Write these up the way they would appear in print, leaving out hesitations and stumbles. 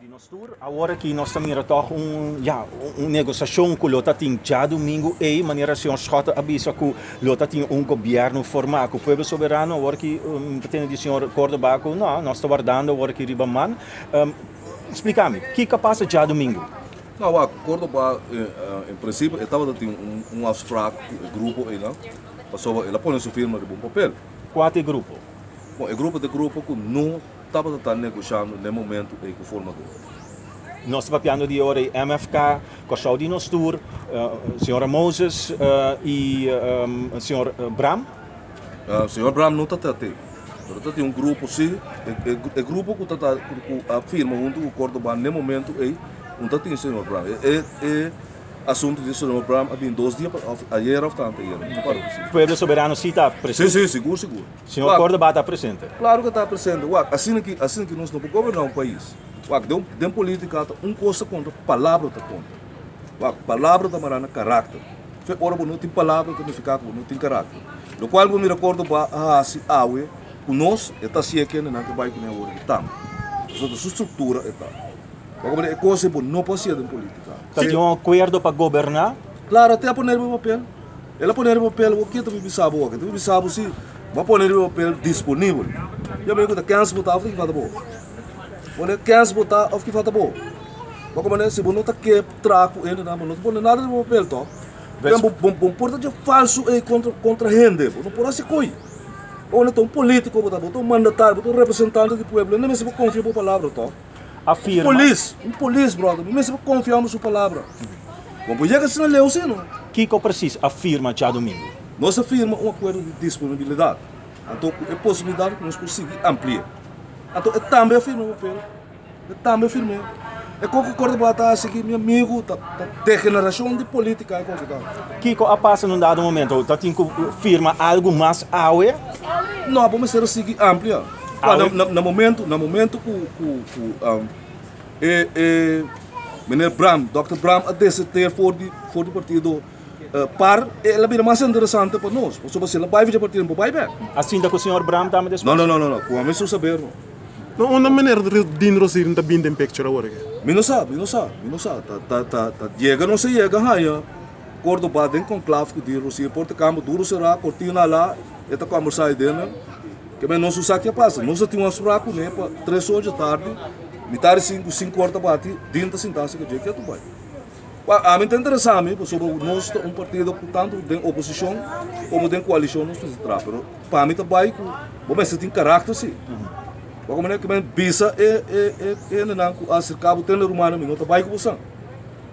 Di nos tur. Awor aki nos ta mira tòg un, ya, un negosiashon ku lo ta tin djadumingu ei, manera señor Schotte a bisa ku lo ta tin un gobièrnu formá ku Pueblo Soberano. Awor aki mi ta tende di señor Cordoba ku no, nos ta wardando awor aki riba man. Splika mi, kiko a pasa djadumingu? No, wak, Cordoba en prinsipio e tabata tin un afsprak ku e grupo einan, pasobra el a pone su firma riba un papel. Kua ta e grupo? Bon, e grupo ta e grupo ku no. Tabata ta negoshando n'e momentu ei ku formador. Nos ta papiando di ora ei MFK, Kòrsou di nos tur, señora Moses i señor Bram. Señor Bram no ta ta te, pero ta tin un grupo si, e grupo ku ta ta ku a firma huntu ku Cordoba n'e momentu ei, no ta tin señor Bram. E Asunto di Señor Bram a bin dos dia pa of ayer of tanto ayer. No paro precies. Pueblo Soberano si ta presente. Si, si, sigur, sigur. Señor Cordoba ta presente. Claro que ta presente. Wak, asina ki, asina ki nos no por goberna un pais. Wak, den, den politica ta un cos ta conta, palabra ta conta. Wak, palabra ta mara na karakter. Fe ora bo no tin palabra ta nifica cu bo no tin karakter. Locual bo mira Cordoba a haci awe cu nos, e ta haci'e kendenan ke bay cune awor aki tambe. Pasobra ta su structura e ta. Pasobra e kos ei bo no por hasié den polítika. Ta tin un akuerdo pa goberná? Klaro, te a pone riba papel. El a pone riba papel, bo ke ta mi bisa bo? Ke ta mi bisa bo si bo a pone riba papel disponibel. Ya mi ku ta kens bo ta òf ki falta bo? Pone kens bo ta òf ki falta bo? Bo komo si bo no ta ke traha ku hendenan bo no ta pone nada riba papel tòg. Bo bo por ta dje falsu ei kontra kontra hende, bo no por hasi koi. Bo ta un polítiko bo ta, bo ta un mandatario, bo ta un representante di pueblo, hende mester por konfia bo palabra tòg. A firma. Un polis, un polis brother, mi mester por konfia su palabra. Bo por yega asina leu si no? Kiko presis a firma djadumingu? Nos a firma un akuerdo di disponibilidat, anto ku e posibilidat ku nos por sigui ampli'é. Anto e tambe a firma e papel, e tambe a firm'é. E koko Cordoba ta hasi aki, mi amigu, ta ta degenerashon di politika e koko ta. Kiko a pasa na un dado momento? Ta tin ku firma algu mas awe? No, bo mester a sigui amplia. Awe. Na, na momento, na momento ku ku ku um, e e meneer Bram, Dòkter Bram a deserteer for di for di partido eh, par, el a bira mas interesante pa nos. Pasobra si el a bai for di partido, no por bai bek. A sinta ku señor Bram tambe despues? No, no, no, no, no. Ku ami su saber no. Na unda meneer Dean Rosirin ta bin den picture awor aki? Mi no sa, mi no sa, mi no sa. Ta ta ta ta yega nos a yega haña Cordoba den conclave ku Dean Rosier por ta kamba duro será, kortina alá, e ta kombersá ei den. Ke men nos no sa ke a pasa. Nos a tin un afsprak kuné pa tres or dje tardi, mitar di sinku, sinku or ta bati, Dean ta sintá si ke dje ketu bai. Wak, ami ta interesá mi pasobra nos ta un partido ku tantu den oposishon komo den koalishon nos mester traha, pero pa mi ta bai ku bo mester tin karakter si. Wak manera ke men bisa e e e hendenan ku a aserká bo tende rumannan mi no ta bai ku bosan.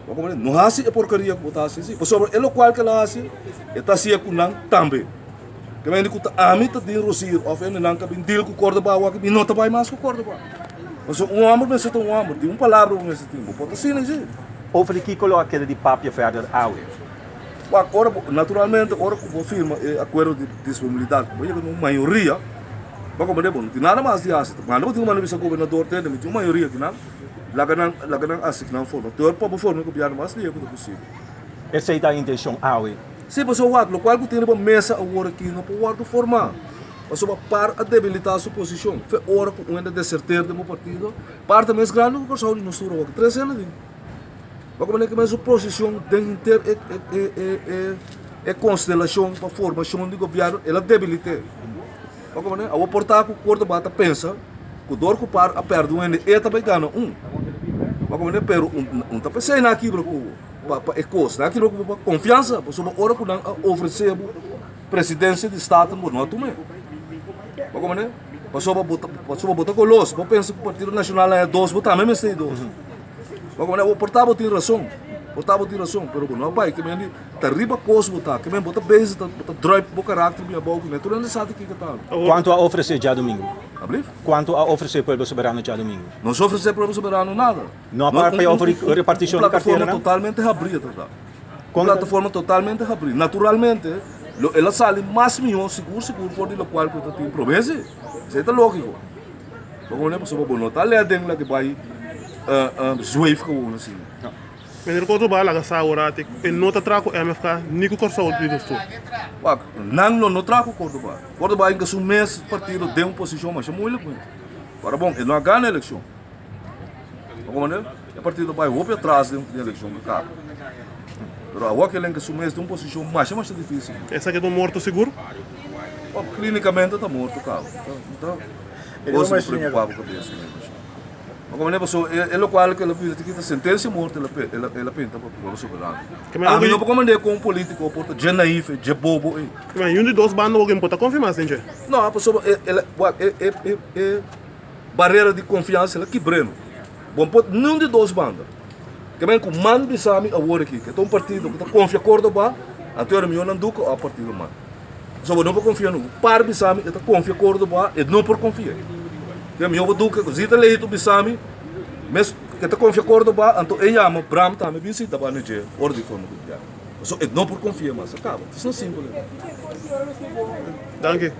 Wak manera no hasi e porkeria ku bo ta hasi si, pasobra e lokual ke el a hasi e ta hasié ku nan tambe. Ke men di ku ta ami ta den Rosier òf hendenan ku a bin deal ku Córdoba awor mi no ta bai mas ku Córdoba. Pasobra un hòmber mester ta un hòmber, tin un palabra bo mester tin, bo por ta asina si. Over di kiko lo a keda di papia verder awe? Wak, ora bo, naturalmente ora ku bo firma e akuerdo di disponibilidat, bo yega na un mayoria, bo a komprende bo no tin nada mas di hasi. Manda bo tin ku manda bisa gobernador tende mi tin un mayoria akinan, laga nan, laga nan asigná un formateur pa bo forma e gobièrnu mas lihe ku ta posibel. Esei ta e intenshon awe. Sí, pasobra wak, lokual ku tin riba mesa awor aki no por wòrdu formá, pasobra par a debilitá su posishon. Fe ora ku un hende deserter den bo partido, par ta mes grandi ku Kòrsou di nos tur awor, tres hende tin. Bo komprende ke su posishon den henter e e e e e konstelashon pa formashon di gobièrnu, el a debilit'é. Bo komprende? Awor por ta ku Córdoba ta pensa ku dor ku par a pèrdè un hende, e ta bai gana un. Bo komprende? Pero un ta pens'é nan a kibra ku. Pa pa e kos. Nan a kere ku bo pa konfiansa, pasobra ora ku nan a ofresé bo presidensia di Staten bo no a tum'é. Bo komprendé? Pasobra bo ta pasobra bo ta golos, bo pensa ku Partido Nashonal a haña dos, bo tambe mester di dos. Bo komprendé? Bo por ta bo tin rason, por ta bo tin rason, pero bo no a bai. Ke men di ta riba kos bo ta, ke men bo ta bezig ta bo ta druip bo karakter bin abou ku men. Tur hende sa di kiko ta. Kuantu a ofresé djadumingu? Ablief? Kuantu a ofresé Pueblo Soberano djadumingu? No se ofresé Pueblo Soberano nada. No a papia over di reparticion di carteranan? Un plataforma totalmente habrí e ta ta. Un plataforma totalmente habrí. Naturalmente, lo el a sali mas mihó sigur sigur for di lokual ku e ta tin promé si. Esei ta lógiko. Bo komprende? Pasobra bo no ta lè den lak e bai zweef gewoon asina. Meneer Cordoba a laga sa awor ati e no ta traha ku MFK ni ku Kòrsou di nos tur. Wak, nan lo no traha ku Cordoba. Cordoba a hinka su mes partido den un posishon masha moeilijk mes. Ora bon, e no a gana elekshon. Pa komand'é, e partido bai hopi atras den elekshon ku kaba. Pero awor ke lenka su mes den un posishon masha masha difísil. Esaki ta un morto sigur? Bon, klínikamente ta morto kaba. Ta gosi bo preokupá bo kabes ku e. Pa komand'é pasobra e lokual ku el a bisa ta kita sentensia morto el a pinta pa pueblo soberano. Ami no por komand'é ku un polítiko por ta dje naif ei, dje bobo ei. Ma un di dos banda bo por ta konfirmá sin dje? No, pasobra e barera di konfiansa el a kibr'é no. Bo no por niun di dos banda. Ke men ku man bisa mi awor aki ke ta un partido ku ta konfia Córdoba, anto e reunion nan duka òf partido man. Pasobra bo no por konfia no. Par bisa mi e ta konfia Córdoba, e no por konfia. Ke mihó bo duka ku Zita Leito bisa mi mes ke ta konfia Córdoba, anto e yama Bram tambe bin sinta banda dje ora di forma gobièrnu. Pasobra e no por konfia mas. A kaba. Asina simpel e ta. Danki.